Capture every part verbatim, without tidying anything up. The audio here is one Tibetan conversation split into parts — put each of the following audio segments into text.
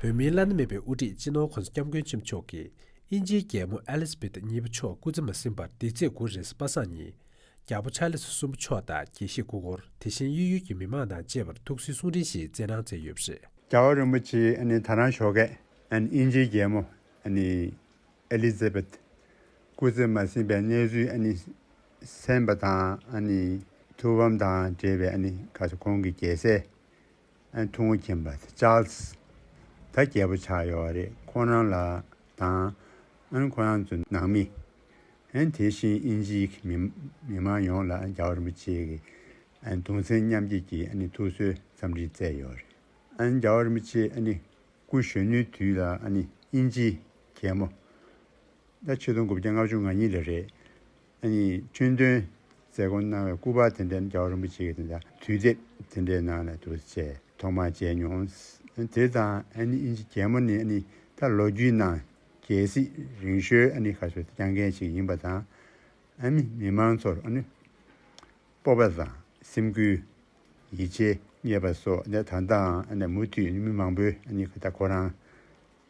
བོད་མིའི་བླ་ན་མེད་པའི་དབུ་ཁྲིད་སྤྱི་ནོར་༧གོང་ས་༧སྐྱབས་མགོན་ཆེན་པོ་མཆོག་གིས་དབྱིན་ཇིའི་རྒྱལ་མོ་ཨེ་ལི་ཛ་བེ་ཐ་གཉིས་པ་མཆོག་སྐུ་ཚེ་མ་ཟིན་པར་འདི་ཚེས་དགུ་རེས་གཟའ་པ་སངས་ཉིན། རྒྱལ་པོ་ཆར་ལི་སི་གསུམ་པ་མཆོག་དང་དགེ་བཤེས་སྐུ་འཁོར། དེ་བཞིན་གཡས་གཡོན་གྱི་མི་མང་དང་བཅས་པར་ཐུགས་གསོའི་གསུང་འཕྲིན་ཞིག་སྩལ་གནང་མཛད་ཡོད་པ་རེད། རྒྱལ་བ་རིན་པོ་ཆེ་ཨ་ནི་ད་རང་ཞོགས་ཀས་ཨ་ནི་དབྱིན་ཇིའི་རྒྱལ་མོ་ཨ་ནི་ཨེ་ལི་ཛ་བེ་ཐ་སྐུ་ཚེ་མ་ཟིན་པའི་གནས་ཚུལ་ཨ་ནི་གསན་པ་དང་། ཨ་ནི་ཐུགས་ཕམ་དང་འབྲེལ་བའི་ཨ་ནི་ག་ཚོད་ཁོང་གི་རྒྱལ་སྲས་ཨ་ནི་ཐུང་ངུ་མཁྱེན་པ་ཅཱལ་སི་ད་རྒྱལ་པོ་ཆགས་ཡོད་རེད། ཁོང་རང་ལ་དང་ཨ་ནི་ཁོང་རང་ཚོ་ནང་མི་ཨ་ནི་དེ་བཞིན་དབྱིན་ཇིའི་མི་མི་མང་ཡོངས་ལ་རྒྱལ་བ་རིན་པོ་ཆེ་གི་ཨ་ནི་གདུང་སེམས་མཉམ་སྐྱེད་ཀྱི་ཨ་ནི་ཐུགས་གསོའི་འཚམས་འདྲི་བསྩལ་ཡོད་རེད། ཨ་ནི་རྒྱལ་བ་རིན་པོ་ཆེ་ཨ་ནི་སྐུ་གཞོན་ནུའི་དུས་ལ་ཨ་ནི་དབྱིན་ཇིའི་རྒྱལ་མོ་ད་ཆིག་སྟོང་དགུ་བརྒྱ་ལྔ་བཅུ་ང་གཉིས་ལ་རེད། ཨ་ནི་ཁྲི་འདོན་མཛད་སྒོ་གནང་བའི་སྐུ་པར་དེ་འདྲའི་རྒྱལ་བ་རིན་པོ་ཆེ་གི་དེ་འདྲ་དུས་དེབ་དེ་འདྲའི་ནང་ལ་འདུག་སེ་ཐོག་མར་མཇལ་མྱོང་། དེ་དང་ཨ་ནི་དབྱིན་ཇི་རྒྱལ་མོ་ནི་ཨ་ནི་ད་ལོ་རྒྱུས་ནང་རྒྱལ་སྲིད་རིང་ཤོས་ཨ་ནི་ག་ཚོད་བསྐྱངས་མཁན་ཞིག་ཡིན་པ་དང་། ཨ་ནི་མི་མང་ཚོར་ཨ་ནི་སྤོབས་པ་དང་སེམས་འགུལ། ཡིད་ཆེས་རྙེད་པ་སོགས་ནས་ད་ལྟའང་ཨ་ནི་མུ་མཐུད་མི་མང་པོས་ཨ་ནི་ད་ཁོ་རང་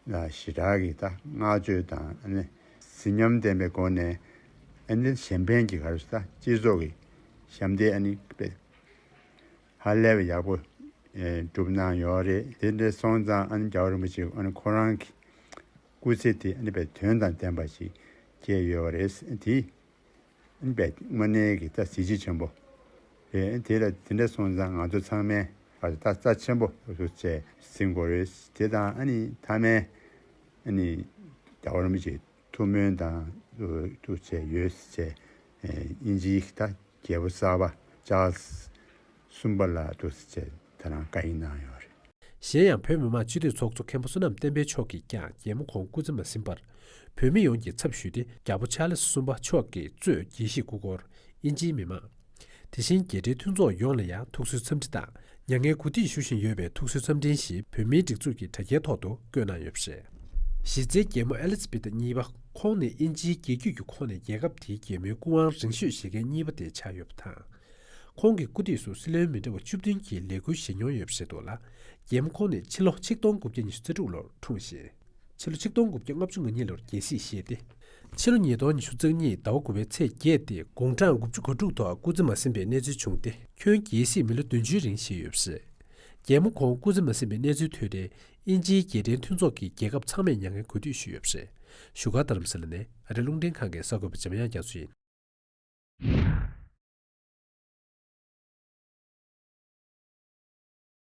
ལ་ཞེ་དྲག་གི་ད་བསྔགས་བརྗོད་དང་ཨ་ནི་གཟི་ཉམས་ལྡན་པའི་སྒོ་ནས་ཨ་ནི་གཞན་ཕན་གྱི་ག་རེ་ཟེར་ད་སྤྱི་ཚོགས་ཀྱི་ཞབས་འདེགས་ཨ་ནི་དཔེ་ཧ་ལས་པའི་ཡག་པོ་ཨེ་བསྒྲུབས་གནང་ཡོད་རེད། དེ་འདྲ་སོང་ཙང་ཨ་ནི་རྒྱལ་བ་རིན་པོ་ཆེ་ཨ་ནི་ཁོ་རང་གི་སྐུ་ཚེ་དེ་ཨ་ནི་དཔེ་དོན་དང་ལྡན་པ་ཞིག་སྐྱེལ་ཡོད་རེད། དེ་ཨ་ནི་དཔེ་དངོས་གནས་ཀྱི་ད་གཟི་བརྗིད་ཆེན་པོ་རེད། དེ་ལ་དེ་འདྲ་སོང་ཙང་ང་ཚོ་ཚང་མས་ཨ་ད་རྩ་ཆེན་པོ་ཞིག་བྱས་ཟིན་དགོས་རེད། དེ་དང་ཨ་ནི་མཐའ་མའི་ཨ་ནི་རྒྱལ་བ་རིན་པོ་ཆེའི་ཐུགས་སྨོན་དང་ཐུགས་བྱས་ཡོད་ཟེར་བྱས་དབྱིན་ཇིའི་ད་རྒྱལ་པོ་གསར་པ་ཅཱལ་སི་གསུམ་པ་ལ་འདུག་སེ་བྱས་ད་རང་བཀའ་ཡིག་གནང་ཡོད་རེད། གཞན་ཡང་བོད་མི་མང་སྤྱི་འཐུས་ཚོགས་གཙོ་མཁན་པོ་བསོད་ནམས་བསྟན་འཕེལ་མཆོག་གིས་ཀྱང་རྒྱལ་མོ་ཁོང་སྐུ་ཚེ་མ་ཟིན་པར་བོད་མི་ཡོངས་ཀྱི་ཚབ་ཞུས་ཏེ་རྒྱལ་པོ་ཆཱལ་སི་གསུམ་པ་མཆོག་གིས་གཙོས་དགེ་བཤེས་སྐུ་འཁོར། དབྱིན་ཇིའི་མི་མང་། དེ་བཞིན་རྒྱལ་ཕྲན་མཐུན་ཚོགས་ཡོངས་ལ་ཡང་ཐུགས་གསོའི་འཚམས་འདྲི་དང་། མྱ་ངན་གུས་འདུད་ཞུ་བཞིན་ཡོད་པའི་ཐུགས་གསོའི་འཚམས་འཕྲིན་ཞིག་བོད་མིའི་སྒྲིག་འཛུགས་ཀྱི་དྲ་རྒྱའི་ཐོག་ཏུ་བཀོད་གནང་ཡོད་པ་རེད། གཞི་རྩའི་རྒྱལ་མོ་ཨེ་ལི་ཛ་བེ་ཐ་གཉིས་པ་ཁོང་ནི་དབྱིན་ཇིའི་རྒྱལ་རྒྱུད་ཀྱི་ཁོངས་ནས་རྒྱལ་ཁབ་དེའི་རྒྱལ་མོའི་སྐུ་དབང་རིང་ཤོས་བཞེས་མཁན་གཉིས་པ་དེ་ཆགས་ཡོད་པ་དང་། ཁོང་གི་སྐུ་དུས་སུ་སྲིད་བློན་མི་འདྲ་བ་བཅུ་བདུན་གྱིས་ལས་འཁུར་བཞེས་མྱོང་ཡོད་པ་རེད་འདུག་ལ། རྒྱལ་མོ་ཁོང་ནི་ཕྱི་ལོ་ཆིག་སྟོང་དགུ་བརྒྱ་ཉི་ཤུ་རྩ་དྲུག་ལོར་འཁྲུངས་ཤིང་། ཕྱི་ལོ་ཆིག་སྟོང་དགུ་བརྒྱ་ལྔ་བཅུ་ང་གཉིས་ལོར་རྒྱལ་སྲིད་བཞེས་ཏེ། ཕྱི་ལོ་ཉིས་སྟོང་ཉི་ཤུ་རྩ་གཉིས་ཟླ་བ་དགུ་པའི་ཚེས་བརྒྱད་དེ་དགུང་གྲངས་དགུ་བཅུ་གོ་དྲུག་ཐོག་སྐུ་ཚེ་མ་ཟིན་པའི་གནས་ཚུལ་བྱུང་སྟེ། ཁྱོན་རྒྱལ་སྲིད་མི་ལོ་བདུན་ཅུའི་རིང་བཞེས་ཡོད་པ་རེད། རྒྱལ་མོ་ཁོང་སྐུ་ཚེ་མ་ཟིན་པའི་གནས་ཚུལ་ཐོས་དུས་དབྱིན་ཇིའི་རྒྱལ་ཕྲན་མཐུན་ཚོགས་ཀྱི་རྒྱལ་ཁབ་ཚང་མས་མྱ་ངན་གུས་འདུད་ཞུས་ཡོད་པ་རེད། བཞུགས་སྒར་རྡ་རམ་ས་ལ་ནས་ཨ་རི་རླུང་འཕྲིན་ཁང་གི་གསར་འགོད་པ་འཇམ་དབྱངས་རྒྱ་མཚོ་ཡིན།